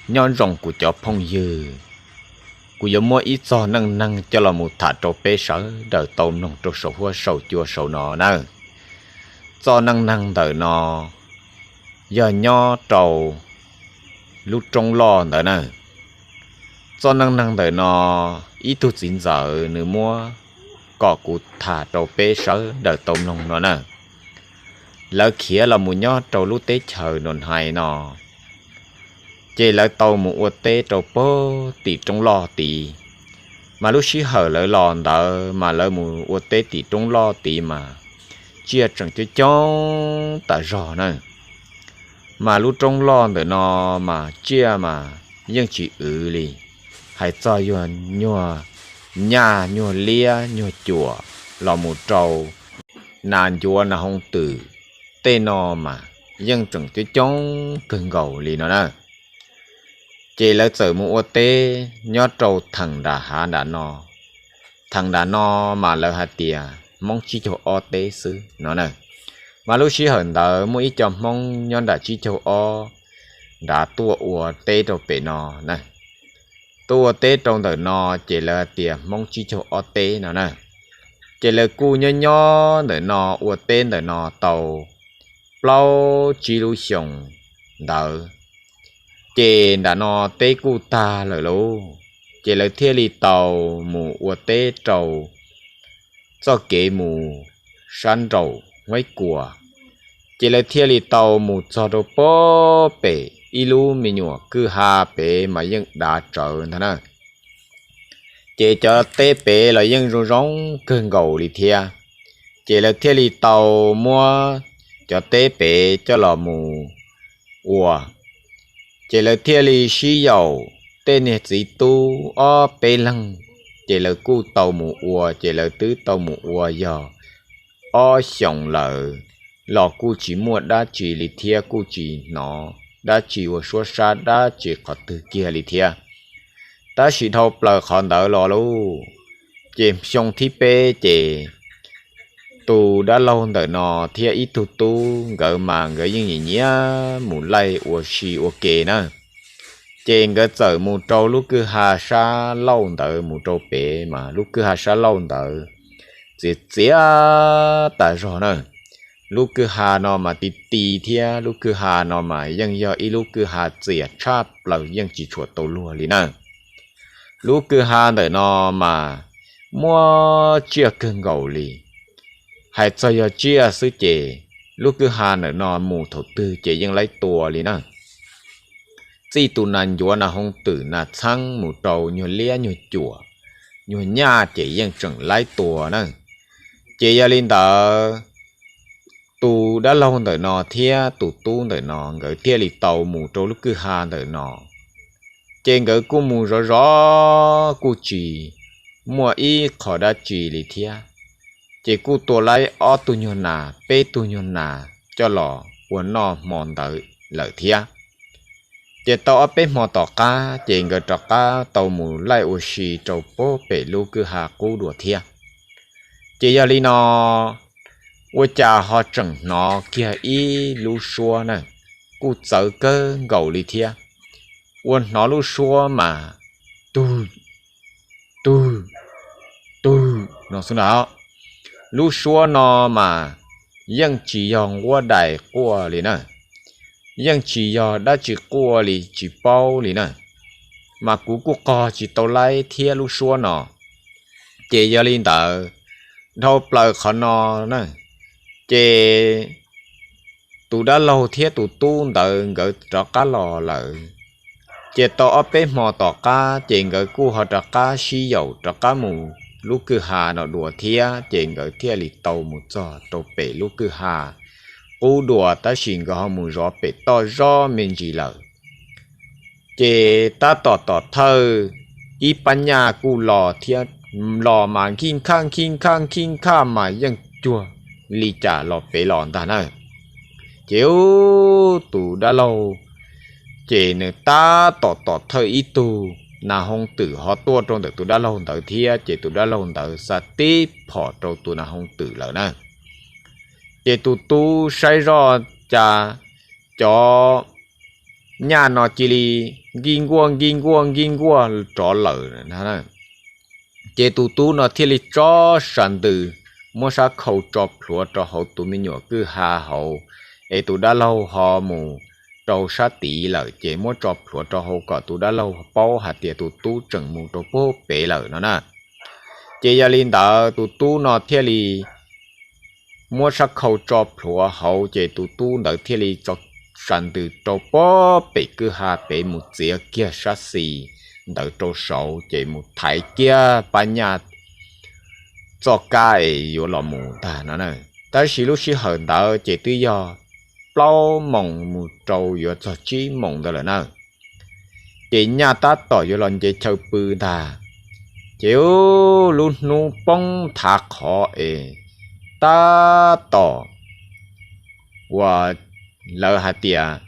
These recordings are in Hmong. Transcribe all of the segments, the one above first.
Nyob zoo kuv cov phooj ywg, kuv yuav muab ib txog neej neeg coj los mus tham rau peb sawv daws tau mloog rau saum huab saum cua saum no na. Txoj neej neeg ntawm no yog nyob rau lub roob loj ntawd na. Txoj neej neeg ntawm no ib tug txiv ntxawm nws muab kom kuv tham rau peb sawv daws tau mloog no na. Lawv khiav los mus nyob rau lub teb chaws Nus Hais no, ces lawv tau mus ua teb rau pem tim roob loj tid. Mas lub sij hawm lawv los ntawd mas lawv mus ua teb tim roob loj tid mas tsiaj tseem coob coob tas zog na. Mas lub roob loj ntawm no mas tsiaj mas yeej tsis wv li, hais txog yog nyuag nyaj nyuag liab nyuag cuam los mus rau nas ncuav nas hoo twm tej no mas yeej tseem coob coob kawg nkaus li no na. Ces lawv txawm mus ua teb nyob rau theem nram hav nram no. Theem nram no mas lawv hais tias Hmoob tsib caug ob teb xwb no na. Mas lub sij hawm ntawd muaj ib co Hmoob nyob nram tsib caug ob nrad tuaj ua teb rau pem no na. Tuaj ua teb rau ntawm no, ces lawv hais tias Hmoob tsib caug ob teb no na. Ces lawv kuj nyob nyob ntawm no ua teb ntawm no tau plaub tsib lub xyoos ntawd, ces nram no teb kuj tag lawm lauj. Ces lawv thiaj li tau mus ua teb rau txoj kev mus sab nraum Huab Kuam. Ces lawv thiaj li tau mus txog rau pem ib lub me nyuam kwj ha pem mas yeej dav tsawv ntag na. Ces cov teb pem los yeej zoo zoo kawg nkaus li thiab. Ces lawv thiaj li tau muab cov teb pem coj los mus ua. Ces lawv thiaj li sib yaum tej niag txiv tub ob peb leeg, ces lawv kuj tau mus ua, ces lawv twb tau mus ua yog ob xyoos lawm los kuj tsis muaj dab tsi li thiab, kuj tsis hnov dab tsi ua suab sab dab tsi qhov twg kiag li thiab. Tab sis dhau plaws qhov ntawd los lauj, ces xyoo thib peb ces tus dab laug ntawm no thiab ib tug tub nkawd mas nkawd yeej nyiam nyiam mus laij ua si ua ke na. Ces nkawd txawm mus rau lub kwj ha sab laug ntawd, mus rau pem mas lub kwj ha sab laug ntawd txias txias tas zog na. Lub kwj ha no mas ti ti thiab, lub kwj ha no mas yeej yog ib lub kwj ha txias tshaj plaws, yeej tsis tshua tau luag li na. Lub kwj ha ntawm no mas muaj tsiaj kawg nkaus li. Hais txog yog tsiaj xwb ces lub kwj ha ntawm no mus thaum twg ces yeej laib tua li na. Txij tus nas ncuav nas hoo twm nas txheeb mus rau nyuag liab nyuag cuam, nyuag nyaj ces yeej tseem laib tua na. Ces yog li ntawd, tus dab laug ntawm no thiab tus tub ntawm no nkawd thiaj li tau mus rau lub kwj ha ntawm no. Ces nkawd kuj mus zov zov kuj tsis muaj ib qho dab tsi li thiab. Ces kuj tua laib ob tug nyuag nas peb tug nyuag nas coj los ua noj hmo ntawd lawm thiab. Ces tau ob peb hmo tom qab ces nkawd rov qab tau mus laij ua si rau pem lub kwj ha qub dua thiab. Ces yog li no, ua cas ho tseem hnov kiag ib lub suab na, kuj txawv kawg nkaus li thiab. Ua hnov lub suab mas tug, tug, tug no xwb na. Lub suab no mas yeej tsis yog nquab dais quaj li na, yeej tsis yog dab tsi quaj li tsis paub li na. Mas kuv kuj qog tsis tau laib thiab lub suab no. Ces yog li ntawd, dhau plaws qhov no na, ces tus dab laug thiab tus tub ntawd nkawd rov qab los lawm. Ces tau ob peb hmo tom qab ces nkawd kuj ho rov qab sib yaum rov qab mus lub kwj ha no dua thiab, ces nkawd thiaj li tau mus txog rau pem lub kwj ha qub dua, tab sis nkawd ho mus zov pem toj zog me ntsis lawm. Ces tab tom tom thawj ib pab nyaj kuj los thiab, los mas khij khaj khij khaj khij khaj mas yeej cuag li cas los pem los ntag na. Ces ub, tus dab laug, ces nws tab tom tom thawj ib tug nas hoo twm ho tuaj rau ntawm tus dab laug ntawd thiab, ces tus dab laug ntawd xa tib phom rau tus nas hoo twm lawm na. Ces tus tub saib zoj cas cov nyaj no cia li nkij nkuaj nkij nkuaj nkij nkuaj rov lawm na. Ces tus tub no thiaj li tso sab ntws, muab sab khau tso plhuav rau hauv tus me nyuam kwj ha hauv, es tus dab laug ho mus rau sab tid lawm, ces muab tso plhuav rau hauv kom tus dab laug paub hais tias tus tub tseem mus rau puag pem lawm no na. Ces yog li ntawd tus tub no thiaj li muab sab khau tso plhuav hauv, ces tus tub ntawd thiaj li tso sab ntws rau puag pem kwj ha pem mus txiav kiag sab xis ntawd rau saud, ces mus thaiv kiag pab nyaj txoj kab es yuav los mus ntag no na. Tab sis lub sij hawm ntawd ces twb yog plaub moos mus rau yuav txog tsib moos ntawd lawm na. Ces nyaj tab tom yuav los nce chaw pw ntag, ces lub hnub poob thav qhov es tab tom uas lawv hais tias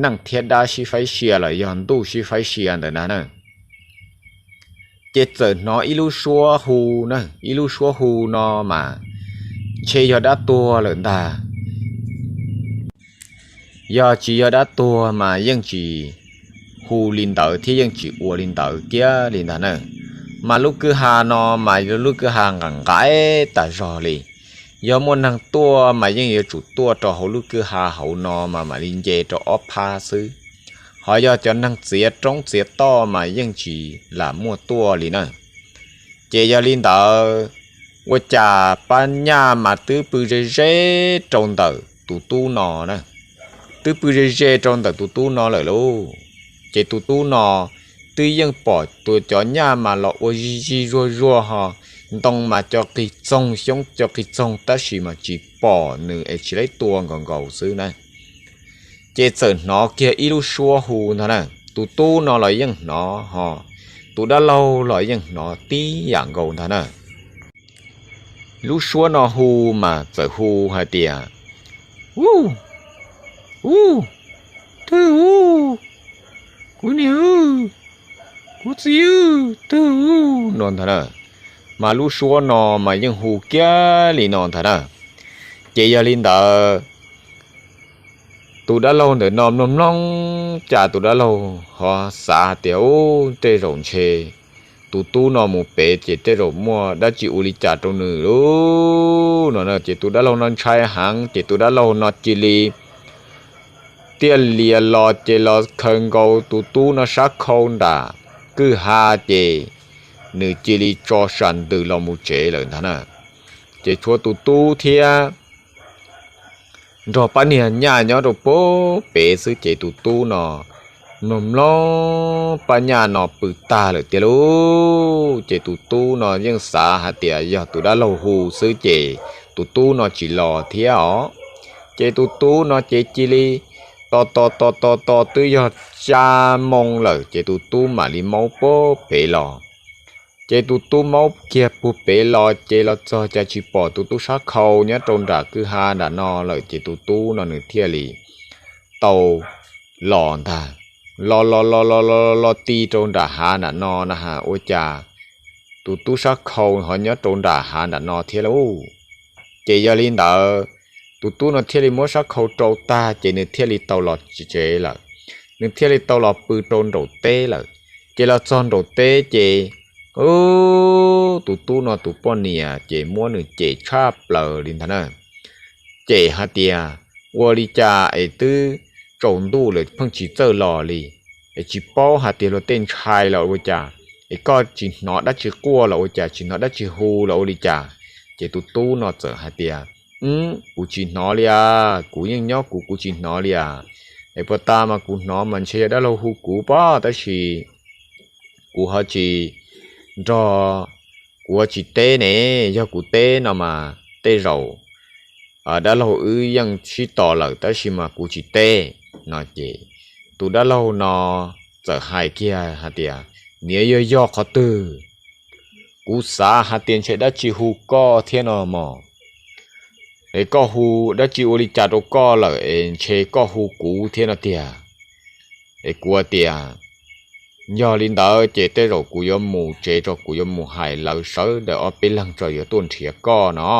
neej thiab dab sib faib sia los yog ntuj sib faib sia ntawd na. Ces txawm hnov ib lub suab hu, ib lub suab hu no mas ntshe yog dab tuag lawm ntag. Yog tsis yog dab tuag mas yeej tsis hu li ntawd thiab yeej tsis ua li ntawd kiag li ntag na. Mas lub kwj ha no mas yog lub kwj ha nqaim nqaim tas zog li. Yog muaj neeg tuaj mas yeej yuav tsum tuaj rau hauv lub kwj ha hauv no mas mam li nce rau ob phab xwb. Ho yog cov neeg txiav roob txiav toj mas yeej tsis lam muaj tuaj li na. Ces yog li ntawd, ua cas pab nyaj mas twb pw ze ze rau ntawm tus tub no na, twb pw ze ze rau ntawm tus tub no lawm lauj. Ces tus tub no twb yeej pom tus cov nyaj mas los ua zig zig zuag zuag ho, ntoo mas co qig txoog xyoob co qig txoog tab sis mas tsis pom nws es tsis laib tua nkaus nkaus xwb na. Ces txawm hnov kiag ib lub suab hu ntag na, tus tub no los yeej hnov ho, tus dab laug los yeej hnov tib yam nkaus ntag na. Lub suab no hu mas txawm hu hais tias, u, u, twg u, kuv niam u, kuv txiv u, twg u, no ntag na. Mas lub suab no mas yeej hu kiag li no ntag na. Ces yog li ntawd, tus dab laug ntawm no mloog mloog cas tus dab laug ho xav hais tias, u, tej zaum ntshe tus tub no mus pem ces tej zaum muaj dab tsi ua li cas rau nws lauj no. Ces tus dab laug no ntshai heev ces tus dab laug no cia li tiaj lias los ces los khaws nkaus tus tub no sab khau nram kwj ha ces nws cia li tso sam ntws los mus tsev lawm ntag na. Ces tshuav tus tub thiab nrog pab niag nyaj nyob rau puag pem xwb ces tus tub no mloog mloog pab nyaj no pw tag lawm tiag lauj. Ces tus tub no yeej xav hais tias yog tus dab laug hu xwb ces tus tub no tsis los thiab os. Ces tus tub no ces cia li tos tos tos tos tos twb yog xya moo lawm ces tus tub mam li maub puag pem los. Ces tus tub maub kiag puag pem los ces los txog cas tsis pom tus tub sab khau nyob rau nram kwj ha nram no lawm ces tus tub no nws thiaj li tau los ntag. Los los los los los los ti rau nram hav nram no na has ua cas tus tub sab khau ho nyob rau nram hav nram no thiab lauj. Ces yog li ntawd, tus tub no thiaj li muab sab khau rau tag ces nws thiaj li tau los tsev lawm. Nws thiaj li tau los pw rau nraum teb lawm. Ces los txog nraum teb ces, ub, tus tub no tus poj niam ces muab nws cem tshaj plaws li ntag na. Cem hais tias, ua li cas es twb tsaus ntuj lawm pheej tsis txawj los li, es tsis paub hais tias luag tej ntshai los ua cas, es koj tsis hnov dab tsi quaj los ua cas, tsis hnov dab tsi hu los ua li cas. Ces tus tub no txawm hais tias, kuv tsis hnov li as, kuv yeej nyob kuv, kuv tsis hnov li as. Es puag ta mas kuv hnov mas ntshe yog dab laug hu kuv pob, tab sis kuv ho tsis nrog, kuv ho tsis teb ne. Yog kuv teb no mas tej zaum dab laug wb yeej sib tos lawm, tab sis mas kuv tsis teb no. Ces tus dab laug no txawm hais kiag hais tias, niam, yog yog qhov twg? Kuv xav hais tias ntshe dab tsi hu koj thiab no mog. Es koj hu dab tsi ua li cas rau koj lawm es ntshe koj hu kuv thiab no tiag? Es kuv tias, yog li ntawd ces tej zaum kuv yuav mus tsev tso, kuv yuav mus hais lawv sawv daws ob peb leeg tso yuav tuaj nrhiav koj no,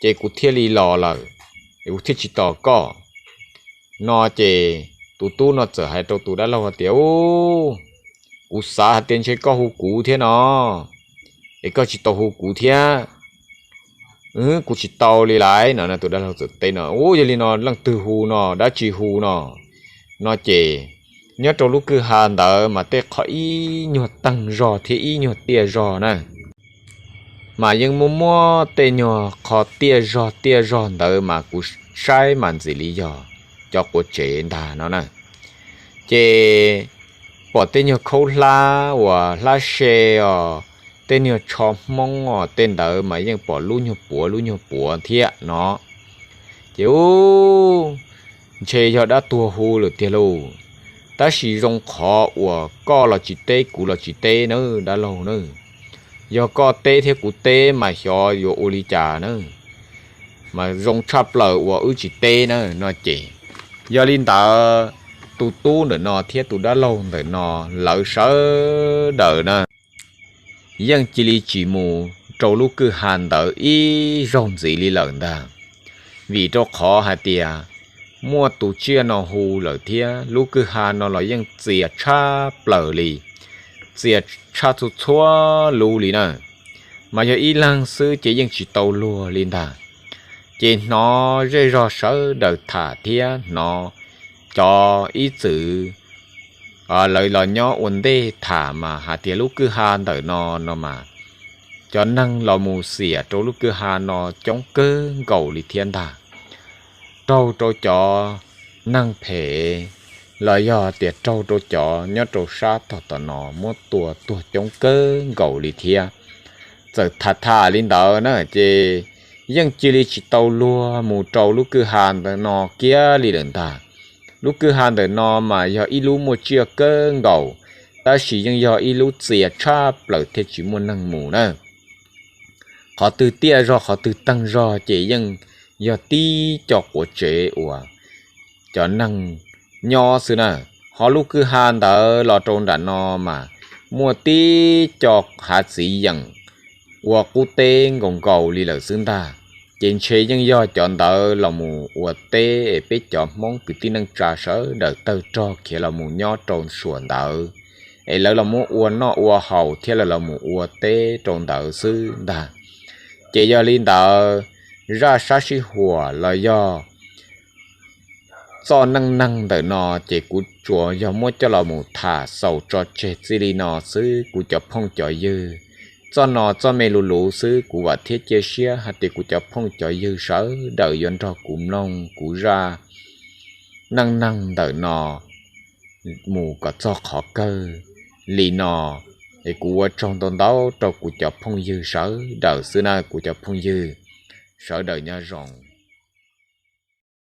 ces kuv thiaj li los lawm, es kuv thiaj tsis tos koj no. Ces tus tub no txawm hais rau tus dab laug hais tias, Ub, kuv xav hais tias ntshe koj hu kuv thiab no, es koj tsis tau hu kuv thiab. Kuv tsis tau li lais no. Tus dab laug txawm teb no, Ub, yog li no leej twg hu no, dab tsi hu no? No ces nyob rau lub kwj ha ntawd mas tej qhov ib nyuag teeg zog thiab ib nyuag tiaj zog na, mas yeej muaj muab tej nyuag qho tiaj zog tiaj zog ntawd mas kuv saib mas ntxim li yog cov quav tsev ntag no na. Ces pom tej nyuag khaub hlab uas hlab se os, tej nyuag tsho hmoob os, tej ntawd mas yeej pom lub nyuag puav lub nyuag puav thiab no. Ces ub, ntshe yog dab tuag hu lawm tiag lauj. Tab sis zoo qhov uas koj los tsis teb kuv los tsis teb na dab laug na. Yog koj teb thiab kuv teb mas xyov yuav ua li cas na, mas zoo tshaj plaws uas wb tsis teb na no ces. Yog li ntawd, tus tub ntawm no thiab tus dab laug ntawm no lawv sawv daws na yeej cia li tsis mus rau lub kwj ha ntawd ib zaug ntxiv li lawm ntag. Vim rau qhov hais tias muaj tus tsiaj no hu lawm thiab lub kwj ha no los yeej txias tshaj plaws li, txias tshaj txhua txhua lub li na. Mas yog ib leeg xwb ces yeej tsis tau luag li ntag. Ces hnov zej zog sawv daws tham thiab hnov cov ib txwm lawv los nyob ua ntej tham mas hais tias lub kwj ha ntawm no no mas cov neeg los mus xiam rau lub kwj ha no coob kawg nkaus li thiab ntag. Raug rau cov neeg phem los yog tias raug rau cov nyob rau sab tog tom no muab tua tuag coob kawg nkaus li thiab. Txawm tham tham li ntawd na ces yeej cia li tsis tau luag mus rau lub kwj ha ntawm no kiag li lawm ntag. Lub kwj ha ntawm no mas yog ib lub muaj tsiaj kawg nkaus, tab sis yeej yog ib lub txias tshaj plaws thiaj tsis muaj neeg mus na. Qhov twg tiaj zog qhov twg teeg zog ces yeej yog tib co quav tsev uas cov neeg nyob xwb na. Ho lub kwj ha ntawd los rau nram no mas muaj tib co hav txiv yeem ua qub teb nkaus nkaus li lawm xwb ntag. Ces ntshe yeej yog cov ntawd los mus ua teb es peb cov Hmoob kwv tij neej tsa sawv daws tawg rog khiav los mus nyob rau suam ntawd, es lawv los muab ua noj ua haus thiab lawv los mus ua teb rau ntawd xwb ntag. Ces yog li ntawd, zaj sab sij huam los yog txoj neej neeg ntawm no ces kuv tsuas yog muab coj los mus tham xaus tso tseg txij li no xwb kuv cov phooj cov ywg. Txoj no txoj me luv luv xwb, kuv vam thiab cia siab hais tias kuv cov phooj cov ywg sawv daws yuav nrog kuv mloog kuv zaj neej neeg ntawm no mus kom txog qhov kawg li no. Es kuv ua tsaug ntau ntau rau kuv cov phooj ywg sawv daws xwb na kuv cov phooj ywg, sawv daws nyob zoo.